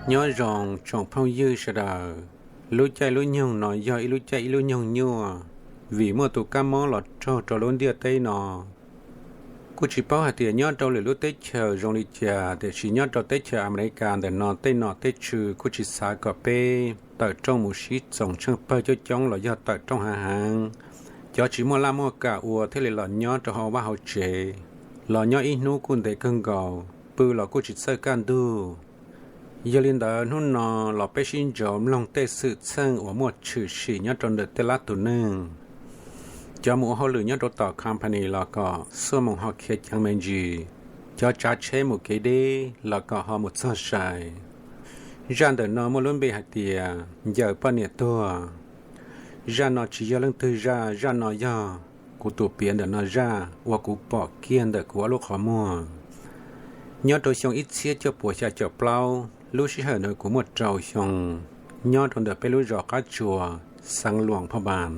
Nyob zoo tsoom phooj ywg sawv daws. Lub caij lub nyoog no yog ib lub caij ib lub nyoog nyuaj, vim muaj tus kab mob los raug rau lub ntiaj teb no. Kuj tsis paub hais tias nyob rau lwm lub teb chaws zoo li cas, tiam sis nyob rau teb chaws Amelikas ntawm no tej nom tej tswv kuj tsis xav kom peb tawm rooj mus sib txoos tsheej pawg coob coob los yog tawm rooj hav heev. Cov tsis muaj laj muaj kam ua thiaj li los nyob rau hauv vaj hauv tsev, los nyob ib hnub kuj ntev kawg nkaus, pw los kuj tsis txawj kaj ntug. Yog li ntawd hnub no los peb sib ntsauv mloog tej xwm txheej uas muaj tshwm sim nyob rau ntawm tej lab tus neeg. Cov mus ua hauj lwm nyob rau tom company los kom xuaj moos ho khiav ceev me ntsis, cov tsav tsheb mus kev deb los kom ho mus txog sai. Zaj ntawm no muaj lub npe hais tias ncaws poj niam tuag. Zaj no tsis yog leej twg zaj, zaj no yog kuv tus piav ntawm no zaj uas kuv pom kiag ntawm kuv ob lub qhov muag. Nyob rau xyoo ib txhiab cuaj puas xya caum plaub, lub sij hawm ntawd kuv muaj rau xyoo, nyob rau ntawm peb lub zos Qab Tsuas, xeev Luam Phaj Npas.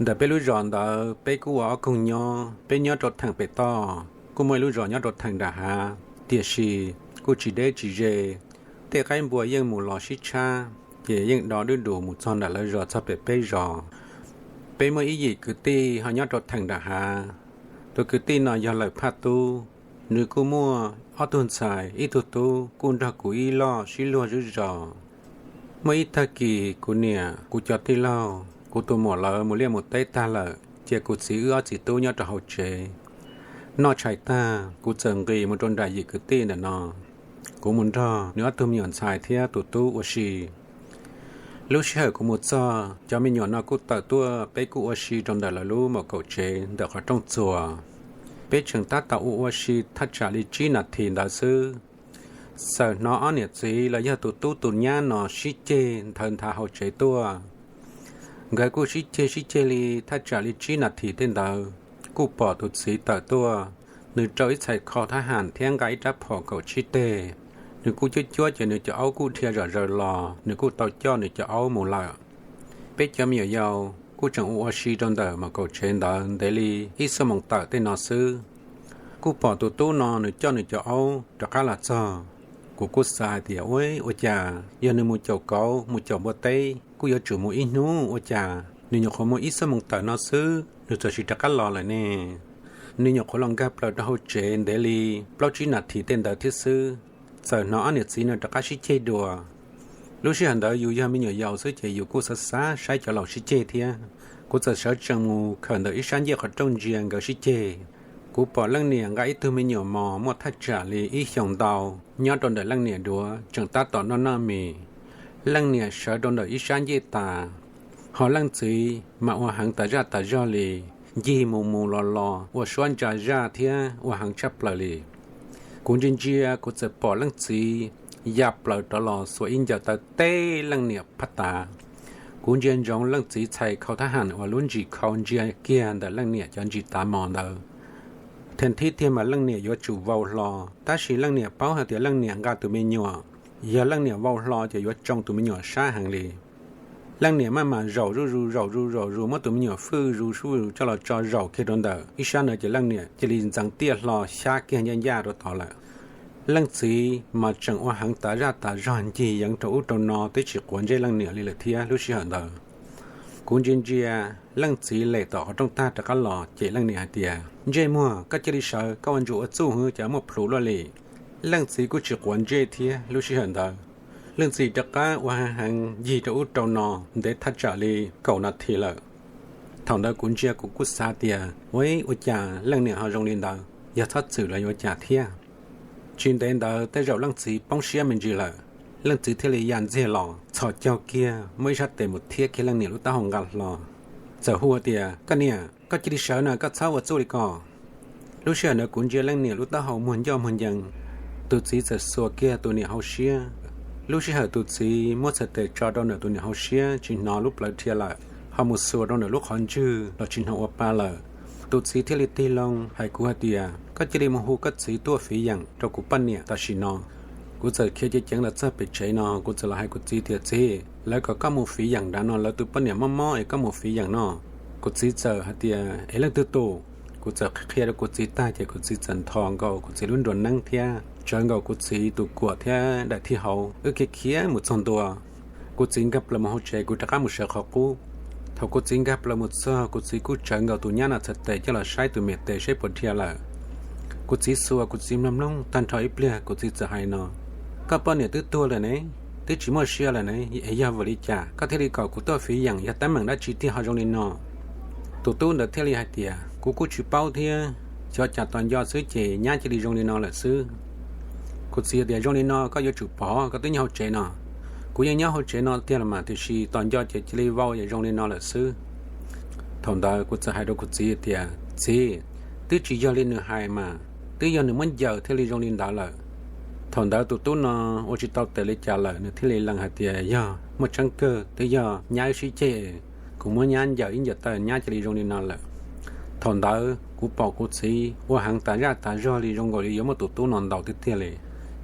Ntawm peb lub zos ntawd peb kuj ua ob koog nyob, peb nyob rau theem pem toj, kuj muaj ib lub zos nyob rau theem nram hav, tiam sis kuj tsis deb tsis ze. Tej qaib npua yeej mus los sib tshab, ces yeej do dub dus mus txog nram lawv zos txog pem peb zos. Peb muaj ib yim kwv tij ho nyob rau theem nram hav. Tus kwv tij no yog Lawm Phaj Tub, nws kuj muaj ob tug ntxhais ib tug tub kuj nrog kuv ib loj sib luag zom zaws. Muaj ib tag kis kuv niam, kuv cov tij laug, kuv tus muam lawv mus liaj mus teb tag lawm, ces kuv txiv wb ob txiv tub nyob rau hauv tsev, noj tshais tag kuv txawm nqis mus rau nram yim kwv tij ntawm no. Kuv mus nrog nws ob tug me nyuam ntxhais thiab tus tub ua si. Lub sij hawm kuv mus txog, cov me nyuam no kuj tawm tuaj, peb kuj ua si rau ntawm lawv lub maum kaum tsev ntawm qhov rooj txuas. Peb tseem tab tom ua ua si thaj tsam li tsib nas this ntawd xwb, txawm hnov ob niam txiv los yog tus tub tus nyab no sib ceg nthawv nthav hauv tsev tuaj. Nkawd kuj sib ceg sib ceg li thaj tsam li tsib nas this tej ntawd, kuj pom tus txiv tawm tuaj. Nws rau ib txhais khau thab ham thiab nqa ib rab phom kaum tsib teg. Nws kuj cuab cuab ces nws cov aub kuj dhia zom zaws los, nws kuj tau coj nws cov aub mus lawm. Peb cov me nyuam yaus kuj tseem ua ua si rau ntawm maum kaum tsev ntawd ntev li ib xuab moos tawm tej no xwb. Kuj pom tus tub no nws coj nws cov aub rov qab los txog. Kuv kuj xav hais tias, ua, ua cas yog nws mus caum kauv mus caum npua teb kuj yuav tsum mus ib hnub, ua cas nws nyuam qhuav mus ib xuab moos tawm no xwb nws txawm sis rov qab los lawm ne? Nws nyuam qhuav los nkag plaws rau hauv tsev ntev li plaub tsib nas this tej ntawd thiab xwb, txawm hnov ob niam txiv no rov qab sib ceg dua. Lub sij hawm ntawd yus yog me nyuam yaus xwb ces yus kuj xav xav saib cov laus sib ceg thiab. Kuv txawm sawv tsees mus khawm ntawm ib sab ncej qhov rooj ntsia nkawd sib ceg. Kuv pom leej niam nqa ib tug me nyuam mos muaj thaj tsam li ib xyoos ntau nyob rau ntawm leej niam duav tseem tab tom noj noj mis. Leej niam sawv rau ntawm ib sab ncej tas, ho leej txiv mas ua heev tas zaj tas zog li, ncig mus mus los los ua suab ntsa zaj thiab ua heev tshaj plaws li. Kuv ntsia ntsia kuv txawm pom leej txiv ya plaws rov los xuas ib ncaws taw teb leej niam phab tav. Kuv ntsia ntsoov leej txiv txhais khau thab ham uas lub ntsis khau ntsia kiag ntawm leej niam cov ntsis tav mos ntawd. Thim thib tiag mas leej niam yuav tsum vau hlo, tab sis leej niam paub hais tias leej niam nqa tus me nyuam, yog leej niam vau hlo ces yuav tsoo tus me nyuam sab heev li. Leej niam maj mam zaum zuj zus zaum zuj zus zaum zus muab tus me nyuam fwj zus fwj zus coj los tso zaum kiag rau ntawm ib sab ntawd ces leej niam cia li ntxeev tiaj hlo xyab kiag ncaj ncaj rau tod lawm. Leej txiv mas tseem ua heev tas zaj tas zog ncig yeev rau ub rau no twb tsis quav ntsej leej niam li lawm thiab lub sij hawm ntawd. Kuv ntsia ntsia, leej txiv lem tom qhov rooj tag rov qab los cem leej niam hais tias, ntsej muag, koj cia li sawv, koj ua ntsuas ua txuj hwv cas muaj plhus luaj li. Leej txiv kuj tsis quav ntsej thiab lub sij hawm ntawd. Leej txiv rov qab ua heev heev ncig rau ub rau no ntev thaj tsam li kaum nas this lawm. Thaum ntawd kuv ntsia kuv kuj xav tias, ua, ua cas leej niam ho zoo li ntawd, yog txhob txwm los yuav cas thiab. Tsis ntev ntawd tej zaum leej txiv poob siab me ntsis lawm, leej txiv thiaj li ya ntxiag los txhos caug kiag muab ib sab tes mus thiab kiag leej niam lub taub hau nqa hlo, txawm hu tias, koj niam, koj cia li sawv na, koj txhob ua txuj li ko. Lub sij hawm ntawd kuv ntsia leej niam lub taub hau muag ncoj muag ncees, tus txiv txawm xuas kiag tus niam hauv siab. Lub sij hawm tus txiv muab txhais tes tso rau ntawm tus niam hauv siab tsis hnov lub plawv dhia lawm, ho mus xuas rau ntawm lub qhov ntswg los tsis hnov ua pa lawm. Tus txiv thiaj li tig loo hais kuv hais tias, koj cia li mus hu koj txiv tuaj fiv yeem rau kuv poj niam tam sim no. Kuv txawm khiav ceev ceev los txog pem tsev no, kuv txawm los hais kuv txiv tias, txiv, lawv kom koj mus fiv yeem nrad no, lawv tus poj niam mob mob es koj mus fiv yeem no. Kuv txiv txawm hais tias, es leej twg tus? Kuv txawm qhia rau kuv txiv tag ces kuv txiv txawm nthos nkaus kuv txiv lub nruas neeb thiab tsawv nkaus kuv txiv tus kuam thiab daim thij hauv, wb khiav khiav mus txog ntua. Kuv txiv nkag plaws mus hauv tsev, kuv rov qab mus sawv qhov qub. Thaum kuv txiv nkag plaws mus txog, kuv txiv kuj tsawv nkaus tus nyab no txhais tes coj los saib tus me tes saib puas dhia lawm. Kuv txiv xuas, kuv txiv mloog mloog tag nrho ib pliag, kuv txiv txawm hais no: Koj poj niam twb tuag lawm ne, twb tsis muaj sia lawm ne, es yog vim li cas koj thiaj li kom kuv tuaj fiv yeem, yog teeb meem dab tsi tiag ho zoo li no? Tus tub ntawd thiaj li hais tias: Kuv kuj tsis paub thiab, xyov cas tos nco xwb ces nyab cia li zoo li no lawm xwb. Kuv txiv tias: Zoo li no koj yuav tsum pom, koj twb nyob hauv tsev no. Kuv yeej nyob hauv tsev no tiag los mas, tiam sis tos nco ces cia li vau es zoo li no lawm xwb. Thaum ntawd kuv txawm hais rau kuv txiv tias: Txiv, twb tsis yog li nws hais mas, twb yog nws muab ncaws thiaj li zoo li ntawd lawm. Thaum ntawd tus tub no ua tsis tau tes li cas lawm, nws thiaj li lees hais tias: Yog muaj tseeb kawg, twb yog nyab wb sib ceg, kuv muab nyab ncaws ib ncaws taw nyab cia li zoo li no lawm. Thaum ntawd kuv pom kuv txiv ua heev tas zaj tas zog li, zoo nkaus li yuav muab tus tub no ntaus tiag tiag li.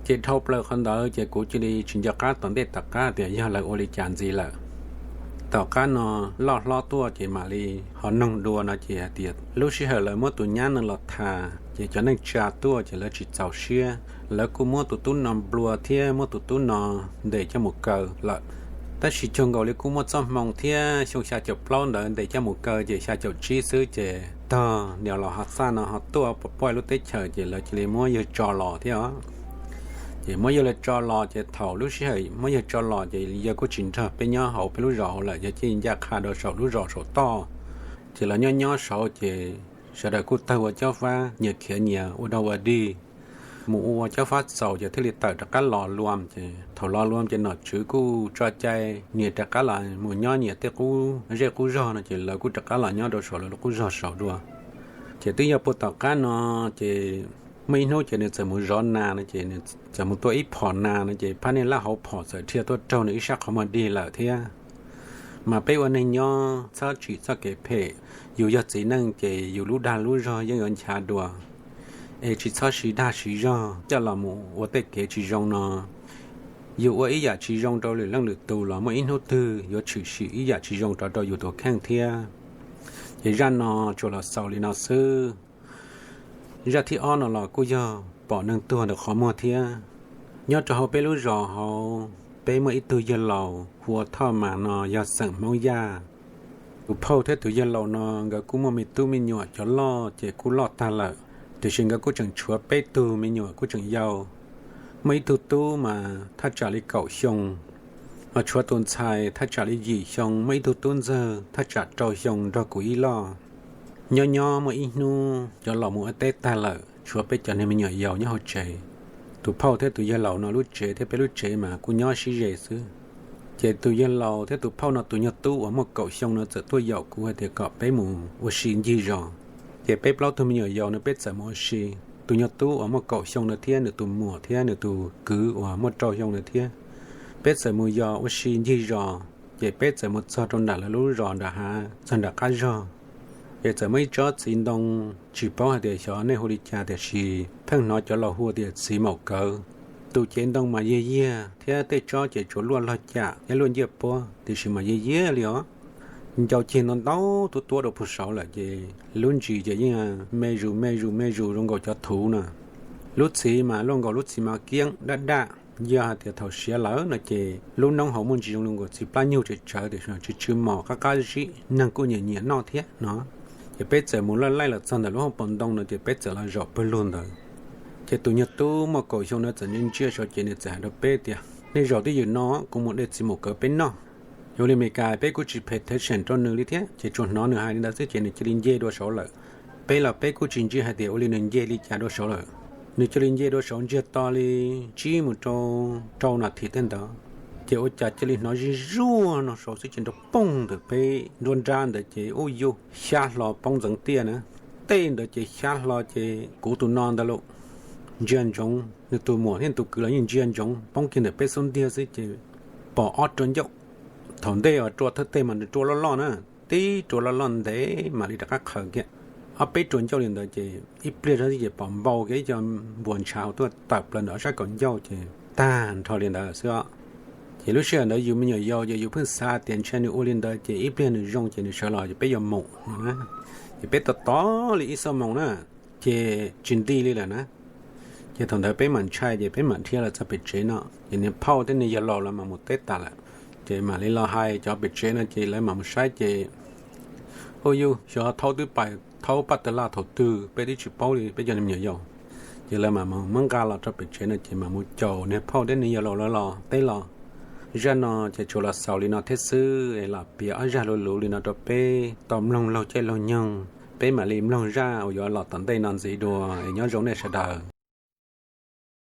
Ces dhau plaws qhov ntawd ces kuv cia li tsis nco qab tom ntej tom qab tias yog lawv ua li cas ntxiv lawm. Tom qab no loj hlob tuaj ces mam li ho noog dua no ces hais tias lub sij hawm lawv muab tus nyab no los tham ces cov neej tsa tuaj ces lawv tsis txaus siab, lawv kuj muab tus tub no nplua thiab muab tus tub no ntes coj mus kaw lawm. Tab sis cuag nkaus li kuj muaj txoj hmoo thiab, xyoo xya caum plaub ntawd ntes coj mus kaw ces xya caum tsib xwb ces tog niam los ho txaj no ho tuaj pov pob lub teb chaws ces lawv cia li muab yawg tso los thiab os. Ces muab yawg los tso los ces thaum lub sij hawm muab yawg tso los ces yawg kuj tsis nrog peb nyob hauv peb lub zos hauv lawm, yawg cia li ncaj qha rau saum lub zos saum toj. Ces los nyob nyob saud ces sawv daws kuj tawg ua cob fab, nyias khiav nyias ua dog ua dig, mus ua ua cob fab txaus ces thiaj li tawm rov qab los lua. Ces thaum los lua ces nom tswv kuj tso cai, nyias rov qab los mus nyob nyias tej qub zej qub zog no ces lawv kuj rov qab los nyob rau saum lawv lub qub zog saud dua. Ces twb yog puag tom qab no ces muaj ib hnub ces nws txawm mus zov nas no ces nws txawm mus tua ib phom nas no ces phab niag lab hauv phom txawm dhia tuaj raug nws ib sab qhov muag dig lawm thiab. Mas peb ua neeg nyob txhob tsim txoj kev phem, yus yog txiv neej ces yus lub dag lub zog yeej yuav ncha dua, es tsis txhob siv dag siv zog coj los mus ua tej kev tsis zoo no. Yus ua ib yam tsis zoo rau lwm leej lwm tus los muaj ib hnub twg yuav tshwm sim ib yam tsis zoo rov rau yus tus kheej thiab. Ces zaj no tsuas los xaus li no xwb. Zaj thib ob no los kuj yog pom neeg tuag ntawm qhov muag thiab. Nyob rau hauv peb lub zos hauv, peb muaj ib tug yawg laus hu ua Thoj Mas no, yog xeem Hmoob Yaj. Tus phauj thiab tus yawg laus no nkawd kuj muaj me tub me nyuam, cov loj ces kuj loj tag lawm, tiam sis nkawd kuj tseem tshuav peb tug me nyuam kuj tseem yau. Muaj ib tug tub mas thaj tsam li kaum xyoo, ho tshuav tus ntxhais thaj tsam li yim xyoo, muaj ib tug tub ntxawg thaj tsam rau xyoo nrog kuv ib loj. Nyob nyob muaj ib hnub cov laus mus ua teb tag lawm, tshuav peb cov niag me nyuam yaus nyob hauv tsev. Tus phauj thiab tus yawg laus no lub tsev thiab peb lub tsev mas kuj nyob sib ze xwb. Ces tus yawg laus thiab tus phauj no tus nyuag tub uas muaj kaum xyoo no txawm tuaj yaum kuv hais tias kom peb mus ua si ncig zos. Ces peb plaub tug me nyuam yaus no peb txawm mus ua si. Tus nyuag tub uas muaj kaum xyoo no thiab nws tus muam thiab nws tus kwv uas muaj rau xyoo no thiab, peb txawm mus yos ua si ncig zos. Ces peb txawm mus txog rau nram lawv lub zos nram hav, txog nram qab zog, ces txawm muaj ib tsob txiv ntoo, tsis paub hais tias xyov nej hu li cas, tiam sis pheej hnov cov laus hu tias txiv maum kawv. Tus cev ntoo mas yiag yiag thiab tej tsob ces tsuas luaj log cam thiab luaj nciaj puab, tiam sis mas yiag yiag li os. Ncau ceg ntau ntau tuab tuab rau puag saud lawm, ces lub ntsis ces yeej me zus me zus me zus zoo nkaus cov thuv na. Lub txiv mas luaj nkaus lub txiv mas kiab daj daj, yog hais tias thaum siav lawm no ces lub noob hauv muaj ntsis zoo li nkaus txiv plab nyuj tsawv tsawv, tiam sis tsw tsw mos qab qab zib, neeg kuj nyiam nyiam noj thiab no. Ces peb txawm mus laij laij los txog ntawm lub hauv paus ntoo no ces peb txawm los zaum pawg lug ntawd. Ces tus nyuag tub muaj kaum xyoo no txawm ntsia ntsia saud ces nws txawm hais rau peb tias, nej zaum twj ywm no, kuv mus de txiv maum kawv peb noj. Yog li Meskas peb kuj tsis phem thev seem rau nws li thiab, ces tsuas hnov nws hais li ntawd xwb ces nws cia li nce dua saud lawm. Peb los peb kuj tsis ntsia hais tias ua li nws nce li cas dua saud lawm. Nws cia li nce dua saud ntsiag to li tsib mus rau rau nas this tej ntawd, ces ua cas cia li hnov zig zuag no saud xwb ces nrov poog ntawm peb nruab nrab ntawd ces ub yuj xyab hlo poob ntxeev tiaj na. Tej ntawd ces xyab hlo ces kuv tus no ntawd los ntsia ntsoov, nws tus muam thiab tus kwv los yeej ntsia ntsoov, poob kiag ntawm peb xub ntiag xwb ces pom ob rua ncauj. Thaum ntej os rua thawj teg mas nws rua loj loj na, tib rua loj loj ntev mam li rov qab qhaws kiag. Ob peb rua ncauj li ntawd ces ib pliag zog xwb ces pom npau kiag ib co npuas ntshav hauv tuaj tawm plaws ntawm ob sab kaum ncauj ces tag nrho li ntawd xwb os. Ces lub sij hawm ntawd yus me nyuam yaus ces yus pheej xav tias ntshe nws ua li ntawd ces ib pliag nws zoo ces nws sawv los ces peb yuav mus no na. Ces peb tos tos li ib xuab moos na, ces tsis nti li lawm na. Ces thaum ntawd peb mam ntshai ces peb mam dhia los txog pem tsev no, ces niag phauj thiab niag yawg laus lawv mam mus teb tas lawm. Ces mam li los hais cov pem tsev no ces lawv mam mus saib ces, ua yus xyov thaub twb pais thaub paj tawg laj thaum twg peb twb tsis paub li peb cov me nyuam yaus. Ces lawv mam muab nqa los rau pem tsev no ces mam mus caum niag phauj thiab niag yawg laus lawv los teb los. Zaj no ces tsuas los xaus li no thiab xwb es lam piav ob zaj luv luv li no rau peb tau mloog laug caij laug nyoog. Peb mam li mloog zaj uas yuav los tom ntej no ntxiv dua es nyob zoo nej sawv daws.